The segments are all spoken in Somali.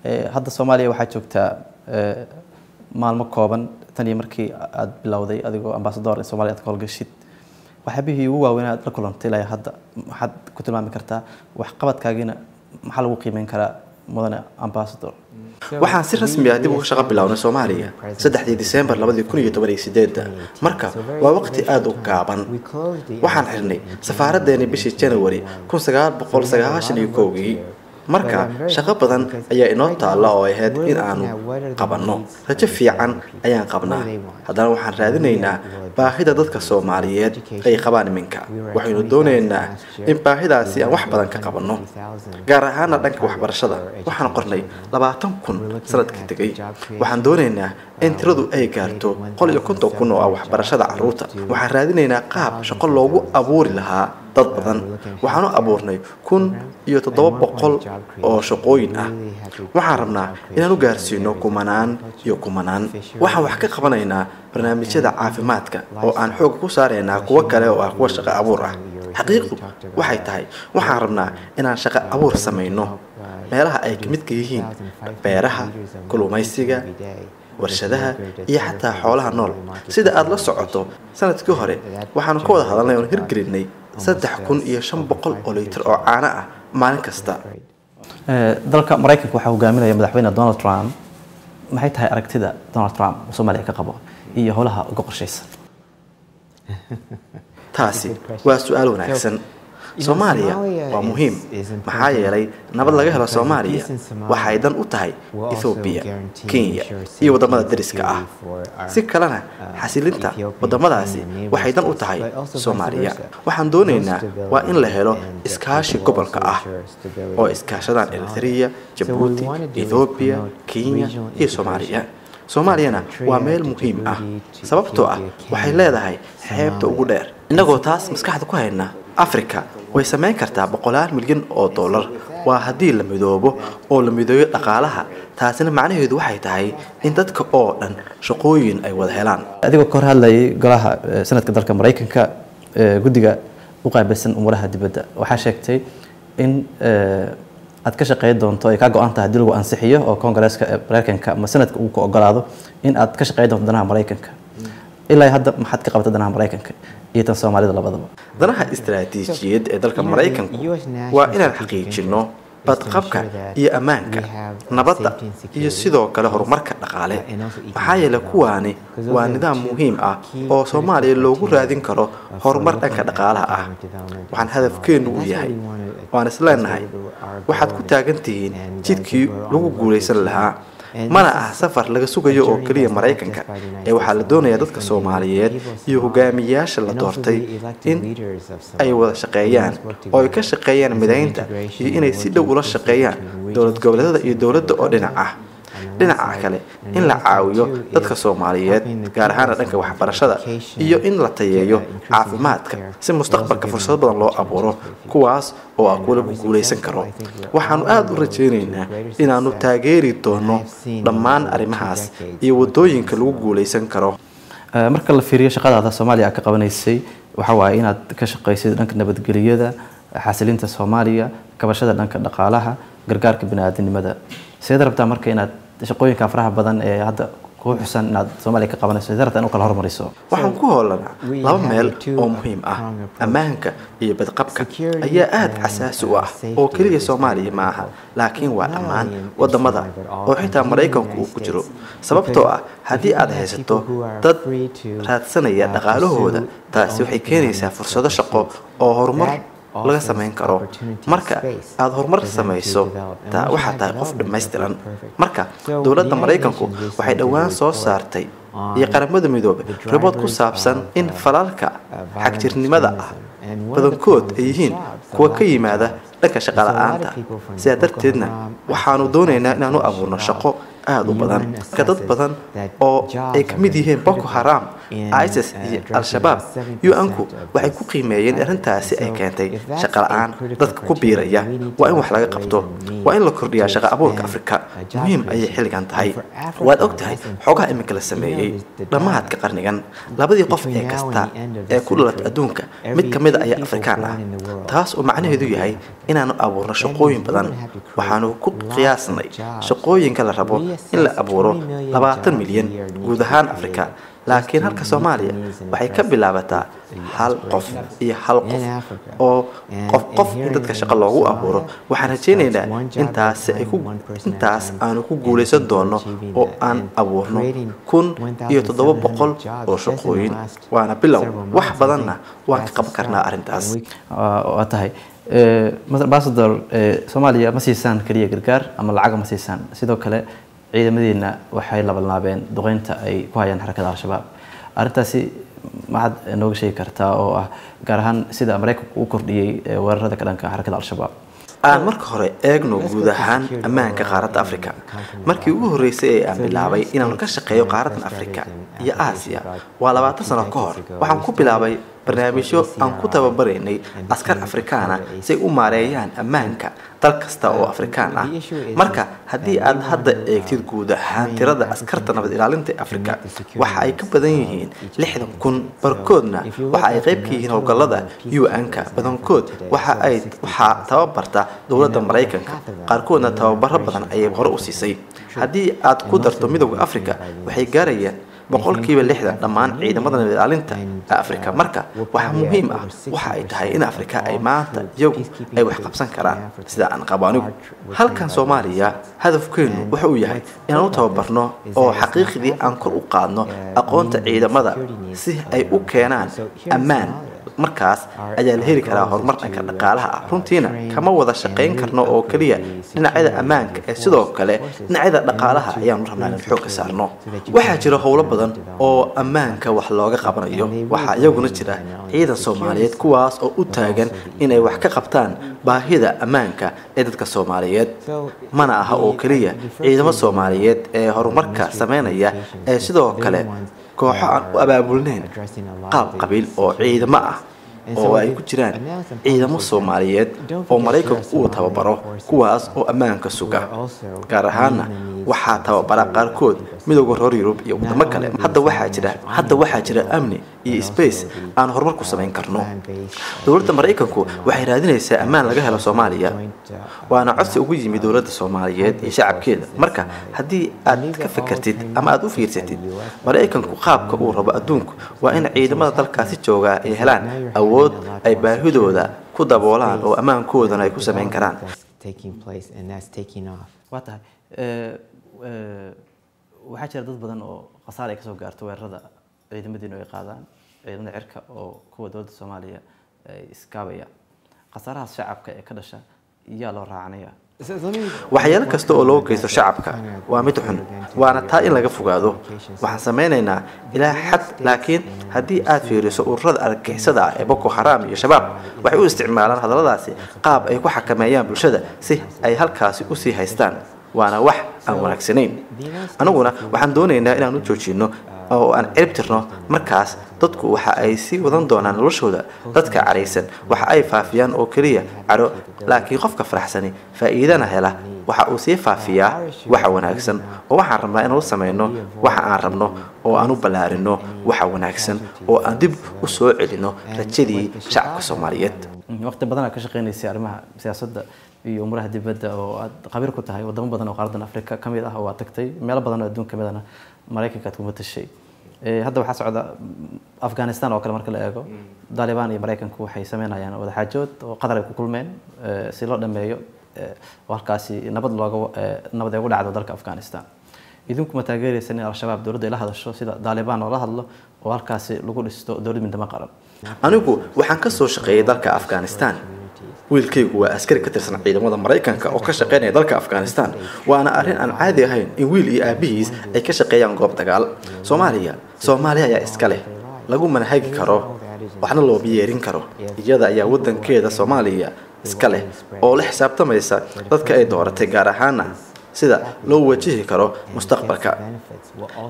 Hadda Soomaaliya waxaa joogtaa maalmo kooban tan iyo markii aad bilowday adigoo ambassador in Soomaaliya aad ka howlgashid. Waxyaabihii ugu waaweyn aad la kulantay ilaa hadda maxaad ku tilmaami kartaa? Waxqabadkaagiina maxaa lagu qiimeyn karaa, mudane ambassador? Waxaan si rasmi ah dib uga shaqo bilownay Soomaaliya 3dii Disembar 2018-da. Marka waa waqti aada u gaaban. Waxaan xirnay safaaraddeeni bishii January 1991-kii. Marka shaqo badan ayaa inoo taalla oo ahayd in aanu qabanno. Rajo fiican ayaan qabnaa. Haddana waxaan raadinaynaa baahida dadka Soomaaliyeed ay qabaan iminka. Waxaynu doonaynaa in baahidaasi aan wax badan ka qabanno, gaar ahaana dhanka waxbarashada. Waxaan qornay 20,000 sanadkii tegay. Waxaan doonaynaa in tiradu ay gaarto 150,000 oo ah waxbarashada carruurta. Waxaan raadinaynaa qaab shaqo loogu abuuri lahaa dad badan. Waxaanu abuurnay 1700 oo shaqooyin ah. Waxaan rabnaa inaan u gaarsiino kumanaan iyo kumanaan. Waxaan wax ka qabanaynaa barnaamijyada caafimaadka oo aan xooga ku saaraynaa kuwo kale oo ah kuwa shaqo abuur ah. Xaqiiqdu waxay tahay, waxaan rabnaa inaan shaqo abuur samayno meelaha ay ka midka yihiin beeraha, kalluumaysiga, warshadaha iyo xataa xoolaha nool. Sida aada la socoto, sanadkii hore waxaanu ka wada hadalnay oon hirgelinay 3500 oo litir oo caano ah maalin kasta. Dalka Maraykanka waxaa hogaaminaya madaxweyne Donald Trump. Maxay tahay aragtida Donald Trump oo Soomaaliya ka qabo iyo howlaha uga qorshaysan? Taasi waa su-aal wanaagsan. Soomaaliya waa muhiim, maxaa yeelay nabad laga helo Soomaaliya waxay dan u tahay Ethoobiya, Kenya iyo waddamada dariska ah. Si kalena, xasilinta waddamadaasi waxay dan u tahay Soomaaliya. Waxaan doonaynaa waa in la helo iskaashi gobolka ah oo iskaashadaan Eritrea, Jabuuti, Ethoobiya, Kenya iyo Soomaaliya. Soomaaliyana waa meel muhiim ah, sababtoo ah waxay leedahay xeebta ugu dheer. Innagoo taas maskaxda ku hayna, Africa way samayn kartaa boqolaal milyan oo dollar, waa haddii la midoobo oo la midooyo dhaqaalaha. Taasina macnaheedu waxay tahay in dadka oo dhan shaqooyin ay wada helaan. Adigoo ka hor hadlayay golaha sanadka dalka Maraykanka, guddiga u qaabilsan umuuraha dibadda, waxaa sheegtay in aad ka shaqeyn doonto, ay kaa go-an tahay haddii lagu ansixiyo oo Koongareeska Maraykanka ama sanadka uu ku ogolaado, in aad ka shaqeyn doonto danaha Maraykanka. Ilaa hadda maxaad ka qabata danaha Maraykanka iyo tan Soomaalida labadaba? Danaha istaraatiijiyaed ee dalka Maraykanku waa inaan xaqiijinno badqabka iyo ammaanka, nabadda iyo sidoo kale horumarka dhaqaale, maxaa yeelay kuwaani waa nidaam muhiim ah oo Soomaaliya loogu raadin karo horumar dhanka dhaqaalaha ah. Waxaan hadafkeennu u yahay, waan isleenahay waxaad ku taagan tihiin jidkii lagu guulaysan lahaa. Mana ah safar laga sugayo oo keliya Maraykanka, ee waxaa la doonayaa dadka Soomaaliyeed iyo hogaamiyaasha la doortay in ay wada shaqeeyaan oo ay ka shaqeeyaan midaynta iyo inay si dhow ula shaqeeyaan dowlad goboleedyada iyo dowladda oo dhinac ah, dhinaca kale in la caawiyo dadka Soomaaliyeed, gaar ahaana dhanka waxbarashada iyo in la tayeeyo caafimaadka, si mustaqbalka fursado badan loo abuuro, kuwaas oo ah kuwa lagu guulaysan karo. Waxaanu aada u rajaynaynaa inaanu taageeri doono dhammaan arrimahaas iyo waddooyinka lagu guulaysan karo. Marka la fiiriyo shaqadaada Soomaaliya aad ka qabanaysay, waxa waaye inaad ka shaqaysid dhanka nabadgelyada, xasilinta Soomaaliya, kabashada dhanka dhaqaalaha, gargaarka bini'aadanimada. Sideed rabtaa marka inaad shaqooyinka faraha badan ee hadda kuu xusan inaad Soomaaliya ka qabanayso, sideed rabtaa in u kala hormariso? Waxaan ku hoolanaa laba meel oo muhiim ah. Ammaanka iyo badqabka ayaa aada xasaasi u ah, oo keliya Soomaaliya ma aha, laakiin waa dhammaan wadamada oo xitaa Maraykanku uu ku jiro, sababtoo ah haddii aad haysato dad raadsanaya dhaqaalahooda, taasi waxay keenaysaa fursado shaqo oo horumar laga samayn karo. Marka aada horumar samayso, taa waxaa tahay qof dhammaystiran. Marka dowladda Maraykanku waxay dhowaan soo saartay iyo Qaramada Midoobay ribood ku saabsan in falalka xagjirnimada ah badankood ay yihiin kuwa ka yimaada dhanka shaqala-aanta. Sidaa darteedna waxaanu doonaynaa inaanu abuurno shaqo aada u badan. Marka dad badan oo ay ka mid yihiin Boko Haram ISIS iyo Al-Shabaab. UN-ku waxay ku qiimeeyeen arrintaasi ay keentay shaqo la'aan dadka ku biiraya. Waa in wax laga qabto, waa in la kordhiyaa shaqo abuurka Afrika. Muhiim ayay xilligan tahay. Waad og tahay xogaha iminka la sameeyey dhammaadka qarnigan, labadii qof ee kasta ee ku dhalata adduunka mid ka mid a ayaa Afrikaan ah, taas oo macnaheedu yahay inaanu abuurno shaqooyin badan. Waxaanu ku qiyaasnay shaqooyinka la rabo in la abuuro 20 milyan guud ahaan Afrika, laakiin halka Soomaaliya waxay ka bilaabataa hal qof iyo hal qof oo qof qof in dadka shaqo loogu abuuro. Waxaan rajaynaynaa intaas ay ku intaas aanu ku guuleysan doono oo aan abuurno 1700 oo shaqooyin. Waana bilow, wax badanna waan ka qaban karnaa arrintaas. Waa tahay, Ambassador. Soomaaliya ma siisaan keliya gargaar ama lacaga ma siisaan, sidoo kale ciidamadiina waxay labanlaabeen duqeynta ay ku hayaan xarakada Al-Shabaab. Arrintaasi maxaad nooga sheegi kartaa, oo ah gaar ahaan sida Maraykanku u kordhiyey weerarada ka dhanka xarakada Al-Shabaab? Aan marka hore eegno guud ahaan ammaanka qaaradda Afrika. Markii ugu horreysay ee aan bilaabay inaan ka shaqeeyo qaaraddan Afrika iyo Aasiya waa 20 sano ka hor. Waxaan ku bilaabay barnaamijyo aan ku tababaraynay askar Afrikaana si ay u maareeyaan ammaanka dal kasta oo Afrikaan ah. Marka haddii aad hadda eegtid guud ahaan tirada askarta nabad ilaalinta ee Afrika, waxa ay ka badan yihiin 60,000. Barkoodna waxa ay qayb ka yihiin howlgallada UN-ka, badankood waxa ay waxaa tababarta dowladda Maraykanka, qaarkoodna tababaro badan ayay hore u siisay. Haddii aad ku darto Midowda Afrika, waxay gaarayaan 60% dhammaan ciidamada nabad ilaalinta ee Afrika. Marka waxaa muhiim ah waxa ay tahay in Afrika ay maanta iyagu ay wax qabsan karaan, sida aan qabo anigu. Halkan Soomaaliya hadafkeenu waxa uu yahay inaan u tababarno oo xaqiiqdii aan kor u qaadno aqoonta ciidamada si ay u keenaan ammaan. Markaas ayaa la heli karaa horumar dhanka dhaqaalaha ah. Runtiina kama wada shaqayn karno oo keliya dhinacyada ammaanka, ee sidoo kale dhinacyada dhaqaalaha ayaanu rabnaa inaan xoogga saarno. Waxaa jira howlo badan oo ammaanka wax looga qabanayo. Waxaa iyaguna jira ciidan Soomaaliyeed, kuwaas oo u taagan inay wax ka qabtaan baahida ammaanka ee dadka Soomaaliyeed. Mana aha oo keliya ciidamo Soomaaliyeed ee horumarka sameynaya, ee sidoo kale kooxo aan u abaabulneyn qaab qabiil oo ciidamo ah oo ay ku jiraan ciidamo Soomaaliyeed oo Maraykanku uu tababaro, kuwaas oo ammaanka suga. Gaar ahaana waxaa tababara qaarkood Midowda Reer Yurub iyo wadamo kale. Hadda waxaa jira amni iyo space aan horumar ku samayn karno. Dowladda Maraykanku waxay raadinaysaa ammaan laga helo Soomaaliya, waana codsi ugu yimid dowladda Soomaaliyeed iyo shacabkeeda. Marka haddii aad ka fikirtid ama aad u fiirsatid Maraykanku qaabka uu rabo adduunku, waa in ciidamada dalkaasi joogaa ay helaan awood ay baahidooda ku daboolaan oo ammaankoodana ay ku samayn karaan. Waa tahay. Waxaa jira dad badan oo khasaar ay kasoo gaarto weerarada ciidamadiinu ay qaadaan, ciidamada cirka oo kuwa dowladda Soomaaliya ay iskaabayaan. Khasaarahaas shacabka ee ka dhasha yaa loo raacanaya? Waxyaalo kasta oo loo geysto shacabka waa mid xun, waana taa in laga fogaado. Waxaan samaynaynaa ilaa xad, laakiin haddii aad fiiriso ururada argagixisada ah ee Boko Haram iyo Shabaab, waxay u isticmaalaan hadalladaasi qaab ay ku xakameeyaan bulshada si ay halkaasi usii haystaan, waana wax aan wanaagsanayn. Anaguna waxaan doonaynaa inaan u joojino oo aan cirib tirno. Markaas dadku waxa ay sii wadan doonaan noloshooda. Dadka caraysan waxa ay faafiyaan oo keliya caro, laakiin qofka faraxsani faa'iidana hela waxa uu sii faafiyaa waxa wanaagsan. Oo waxaan rabnaa inaan u samayno waxa aan rabno oo aan u ballaarino waxa wanaagsan oo aan dib u soo celino rajadii shacabka Soomaaliyeed. Waqti badan aad ka shaqeynaysay arrimaha siyaasadda iyo umuuraha dibadda oo aad khabiir ku tahay wadamo badan oo qaaraddan Afrika ka mid ah oo aad tagtay meelo badan oo adduun ka midana Maraykanka aad ku matashay. Hadda waxaa socda Afghanistan oo kale, marka la eego Taliban iyo Maraykanku waxay sameynayaan wadaxaajood oo Qatar ay ku kulmeen si loo dhameeyo oo halkaasi nabad looga nabad ay ugu dhacdo dalka Afghanistan. Idinku ma taageeraysan in Al-Shabaab dowladda ay la hadasho sida Taliban oo la hadlo oo halkaasi lagu dhisto dowlad midnimo qaran? Anigu waxaan ka soo shaqeeyay dalka Afghanistan. Wiilkaygu waa askari ka tirsan ciidamada Maraykanka oo ka shaqeynaya dalka Afghanistan, waana arrin aan caadi ahayn in wiil iyo aabihiis ay ka shaqeeyaan goob dagaal. Soomaaliya, Soomaaliya ayaa iska leh, lagu manhagi karo, waxna looma yeerin karo. Iyada ayaa wadankeeda Soomaaliya iska leh oo la xisaabtamaysa dadka ay dooratay, gaar ahaana Sida loo wajihi karo mustaqbalka,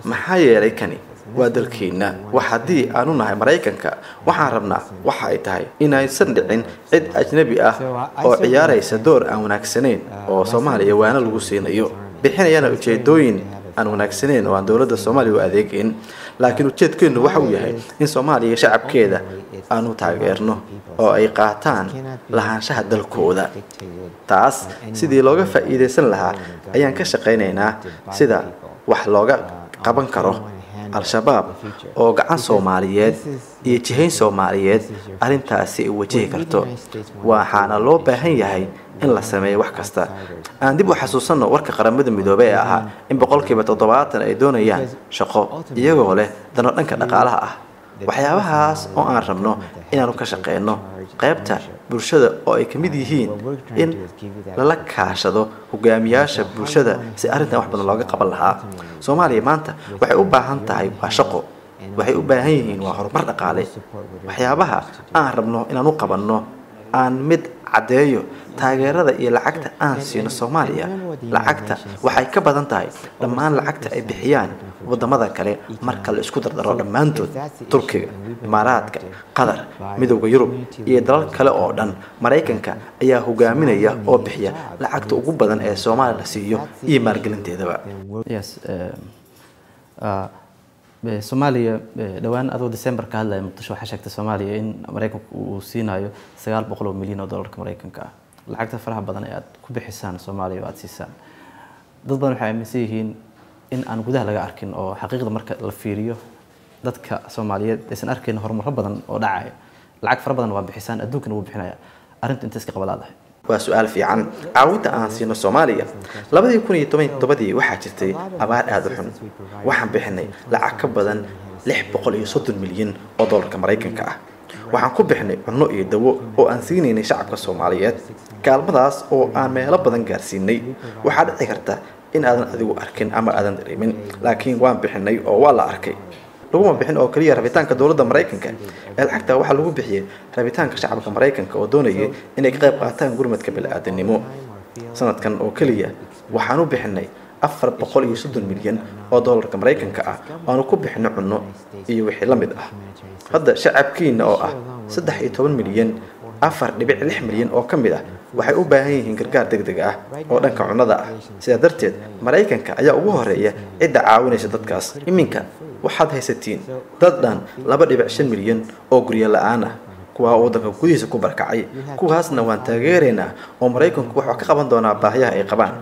maxaa yeelay kani waa dalkeenna. Wax haddii aanu nahay Maraykanka, waxaan rabnaa waxa ay tahay inaysan dhicin cid ajnabi ah oo ciyaaraysa door aan wanaagsanayn oo Soomaaliya waana lagu siinayo, bixinayana ujeedooyin aan wanaagsanayn oo aan dowladda Soomaaliya u adeegayn. Laakiin ujeedkeennu waxa uu yahay in Soomaaliya shacabkeeda aanu taageerno oo ay qaataan lahaanshaha dalkooda. Taas sidii looga faa'iidaysan lahaa ayaan ka shaqaynaynaa, sida wax looga qaban karo Al-Shabaab oo gacan Soomaaliyeed iyo jihayn Soomaaliyeed arrintaasi ay wajihi karto. Waxaana loo baahan yahay in la sameeyo wax kasta. Aan dib u xasuusanno warka Qaramada Midoobey ee ahaa in 70% ay doonayaan shaqo iyagoo leh dano dhanka dhaqaalaha ah. Waxyaabahaas oo aan rabno inaanu ka shaqeyno qaybta bulshada, oo ay ka mid yihiin in lala kaashado hogaamiyaasha bulshada si arrintan wax badan looga qaban lahaa. Soomaaliya maanta waxay u baahan tahay waa shaqo, waxay u baahan yihiin waa horumar dhaqaale. Waxyaabaha aan rabno inaan u qabanno aan mid caddeeyo: taageerada iyo lacagta aan siino Soomaaliya, lacagta waxay ka badan tahay dhammaan lacagta ay bixiyaan wadamada kale marka la isku dardaro dhammaantood: Turkiga, Imaaraadka, Qatar, Midowda Yurub iyo dalal kale oo dhan. Maraykanka ayaa hogaaminaya oo bixiya lacagta ugu badan ee Soomaaliya la siiyo iyo maalgelinteedaba. Yes, Soomaaliya dhowaan adoo December ka hadlaya Muqdisho waxaa sheegtay Soomaaliya in Maraykanku uu siinayo 900 milyan oo dollarka Maraykanka ah. Lacagta faraha badan ee aad ku bixisaan Soomaaliya oo aad siisaan, dad badan waxay aaminsan yihiin in aan gudaha laga arkin oo xaqiiqda marka la fiiriyo dadka Soomaaliyeed aysan arkayn horumaro badan oo dhacaya. Lacag fara badan waa bixisaan, adduunkana wuu bixinaya. Arrinta inta iska qabalaadahay? Waa su-aal fiican. Caawinta aan siino Soomaaliya, 2017-dii waxaa jirtay abaar aada u xun. Waxaan bixinay lacag ka badan 630 milyan oo dollarka Maraykanka ah. Waxaan ku bixinay cunno iyo dawo oo aan siinaynay shacabka Soomaaliyeed, kaalmadaas oo aan meelo badan gaarsiinay. Waxaa dhici karta in aadan adigu arkin ama aadan dareemin, laakiin waan bixinay oo waa la arkay. Laguma bixin oo keliya rabitaanka dowladda Maraykanka ee lacagta, waxaa lagu bixiyey rabitaanka shacabka Maraykanka oo doonayay inay ka qayb qaataan gurmadka bini'aadanimo. Sanadkan oo keliya waxaan u bixinay 430 milyan oo dollarka Maraykanka ah, waanu ku bixinay cunno iyo wixii la mid ah. Hadda shacabkiina oo ah 13 milyan, 4.6 milyan oo ka mid ah waxay u baahan yihiin gargaar deg deg ah oo dhanka cunnada ah. Sidaa darteed Maraykanka ayaa ugu horeeya cidda caawinaysa dadkaas. Iminka waxaad haysatiin dad dhan 2.5 milyan oo guryo la-aan ah, kuwaa waddanka gudihiisa ku barakacay. Kuwaasna waan taageeraynaa oo Maraykanku wuxuu ka qaban doonaa baahiyaha ay qabaan.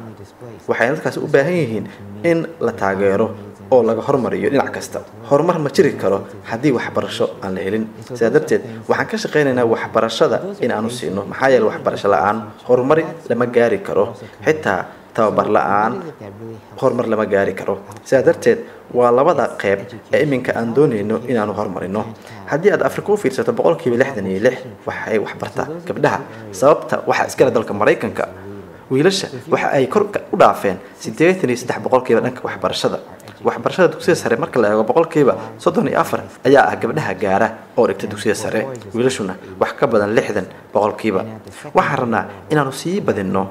Waxayna dadkaasi u baahan yihiin in la taageero oo laga hormariyo dhinac kasta. Horumar ma jiri karo haddii waxbarasho aan la helin. Sidaa darteed waxaan ka shaqaynaynaa waxbarashada in aanu siino, maxaa yeele waxbarasho la-aan horumari lama gaari karo, xitaa tababar la-aan horumar lama gaari karo. Sidaa darteed waa labada qeyb ee iminka aan doonayno inaanu horumarino. Haddii aad Afrika u fiirsato, 66% waxay waxbartaa gabdhaha. Sababta waxaa iskale dalka Maraykanka. Wiilasha waxa ay kor u dhaafeen 83% dhanka waxbarashada. Waxbarashada dugsiga sare marka la eego, 34% ayaa ah gabdhaha gaara oo dhigta dugsiga sare, wiilashuna wax ka badan 60%. Waxaan rabnaa inaanu sii badinno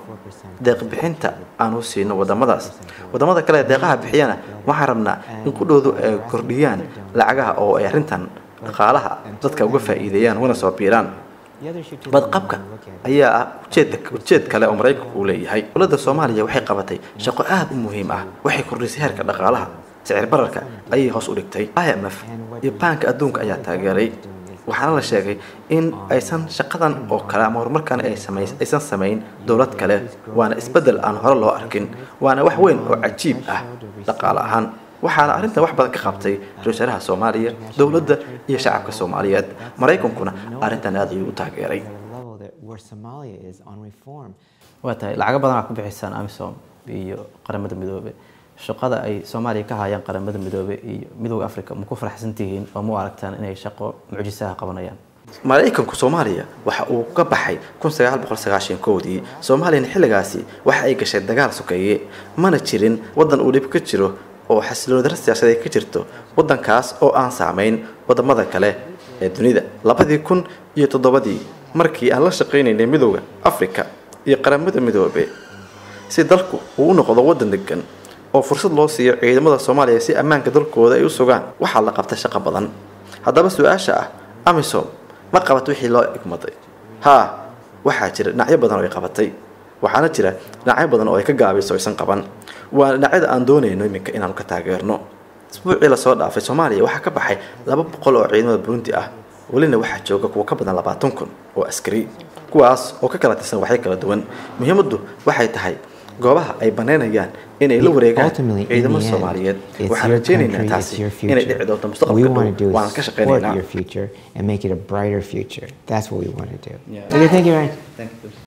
deeq bixinta aanu siino wadamadaas. Wadamada kale ee deeqaha bixiyana waxaan rabnaa in qudhoodu ay kordhiyaan lacagaha oo ay arrintan dhaqaalaha dadka uga faa'iideeyaan ugana soo biiraan. Badqabka ayaa ah ujeed kale oo Maraykanku uu leeyahay. Dowladda Soomaaliya waxay qabatay shaqo aada u muhiim ah. Waxay kordhisay heerka dhaqaalaha, sicir bararka ayay hoos u dhigtay. IMF iyo Baanka Adduunka ayaa taageeray, waxaana la sheegay in aysan shaqadan oo kale ama horumarkan aysan samayn dowlad kale. Waana isbeddel aan hore loo arkin, waana wax weyn oo cajiib ah dhaqaale ahaan. Waxaana arrintan wax badan ka qabtay ra-iisul wasaaraha Soomaaliya, dowladda iyo shacabka Soomaaliyeed. Maraykankuna arrintan aad ayuu u taageeray. Waa tahay, lacago badan aa ku bixisaan AMISOM iyo Qaramada Midoobe. Shaqada ay Soomaaliya ka hayaan Qaramada Midoobe iyo Midowda Africa, ma ku faraxsan tihiin oo ma u aragtaan inay shaqo mucjisaha qabanayaan? Maraykanku Soomaaliya waxa uu ka baxay 1991-dii. Soomaaliyana xilligaasi waxa ay gashay dagaal sokeeye, mana jirin waddan uu dhib ka jiro oo xasilooni darro siyaasadeed ka jirto waddankaas oo aan saamayn wadamada kale ee dunida. 2007-dii markii aan la shaqaynaynay Midowda Africa iyo Qaramada Midoobe, Si dalku uu u noqdo waddan degan oo fursad loo siiyo ciidamada Soomaaliya si ammaanka dalkooda ay u sugaan, waxaa la qabtay shaqo badan. Haddaba su-aasha ah, AMISOM ma qabat wixii loo igmaday? Haa, waxaa jira dhinacyo badan oo ay qabatay, waxaana jira dhinacyo badan oo ay ka gaabiso, aysan qaban. Waa dhinacyada aan doonayno iminka inaanu ka taageerno. Isbuucii lasoo dhaafay Soomaaliya waxaa ka baxay 200 oo ciidamada Burundi ah, welina waxaa jooga kuwa ka badan 20,000 oo askari, kuwaas oo ka kala tirsan waxyo kala duwan. Muhiimaddu waxay tahay goobaha ay banaynayaan inay la wareegaan ciidamada Soomaaliyeed. Waxaan rajaynaynaa taasi inay dhici doonto mustaqbalka dhow, waan ka shaqaynaynaa. And make it a brighter future. That's what we want to do. Okay, thank you, Ryan. Thank you.